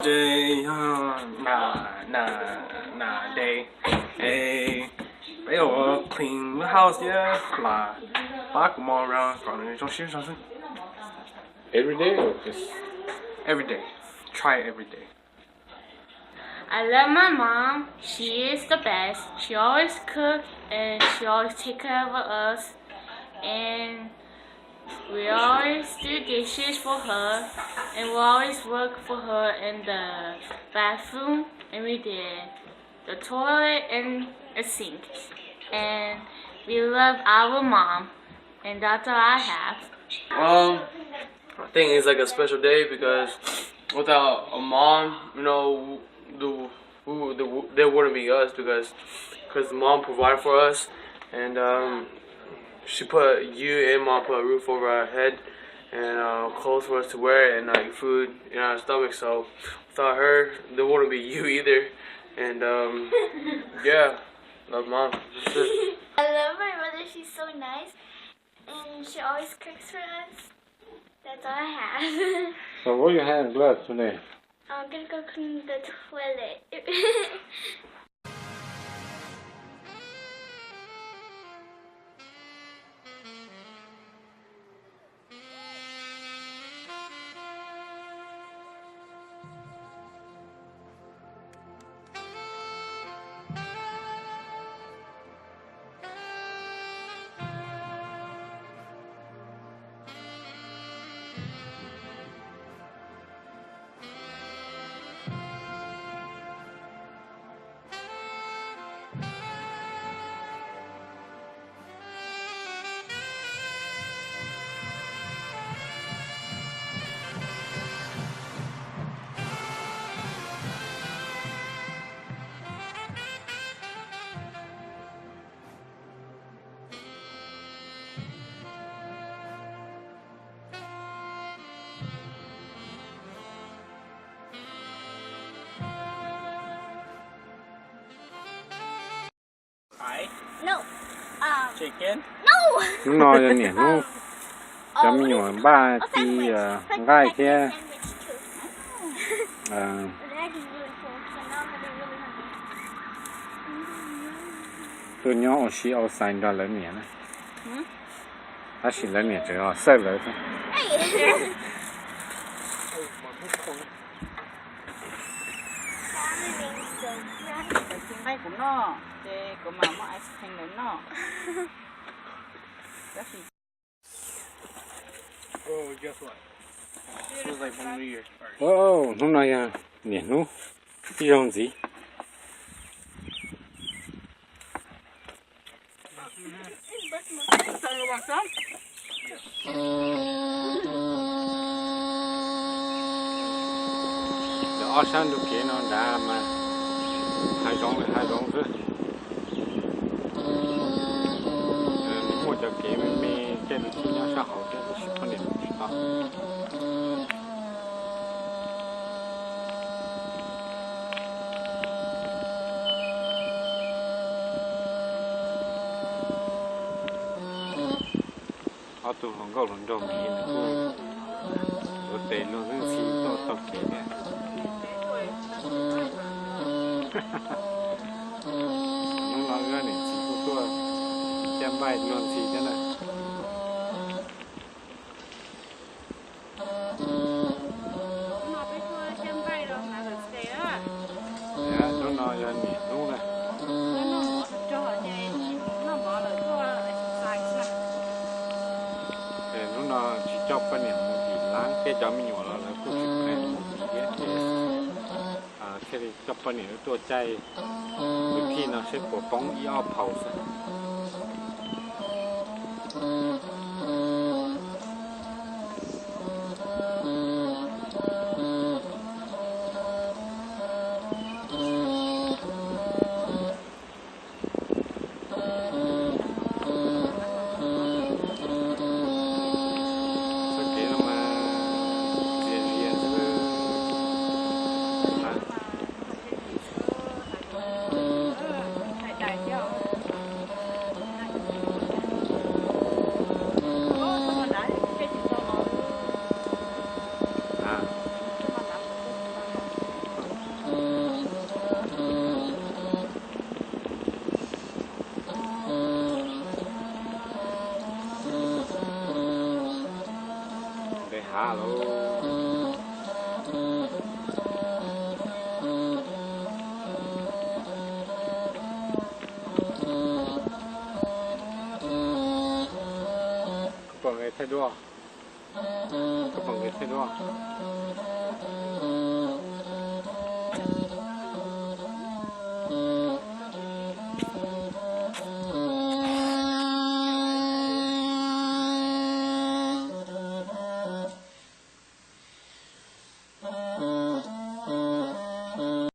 Today yog na na na day, es peb yuav clean lub house thiab lam pab kuv mom around kom nws zoo siab zog xwb. Every day or just every day? Try every day. I love my mom. She is the best. She always cook and she always take care of us. And we always do dishes for her. And we always work for her in the bathroom. And we did the toilet and the sink. And we love our mom. And that's all I have. Um, I think it's like a special day because without a mom, you know, the, who the, there wouldn't be us because because mom provide for us and um, she put you and mom put a roof over our head and uh, clothes for us to wear and like food in our stomach. So without her, there wouldn't be you either. And um, yeah, love mom. That's it. I love my mother. She's so nice. And she always cooks for us. That's all I have. So what you have left today? I'm gonna go clean the toilet. Hnub no yog niam hnub, cov me nyuam npaj ci nqaij thiab tuaj nyob ua si ua xais nrog lawv niam na. Tab sis lawv niam tseem los xawj lawv thiab. Nqaij kuv noj ces kuv mam muab ice cream lawv noj. Hnub no yog niam hnub ib zaug ntxiv. Ob sab ntug kev no nrad mas hav zoov li hav zoov xwb. Nws muaj cov kev me me caij tus txij nyob sab hauv thiab tab sis poj niam mus tsis tau. Ob tug hluas nkauj hluas nraug miv nws kuj tuav tes luag ntxhi tuaj taug kev thiab. Hnub no wb niam txiv kuj tuaj caj npaij luag ntxhi thiab na. Hnub no yog niam hnub na. Hnub no tsis coj poj niam mus tim lab, tej cov me nyuam los lawv kuj tsis pheej mus tim thiab ces thiaj li coj poj niam tuaj caij tus thij no seb puas poob ib ob phaus xwb. Txoj kev no mas txias zias xwb. Lauj. Koj pom nqes thaij duab. Koj pom nqes thaij duab.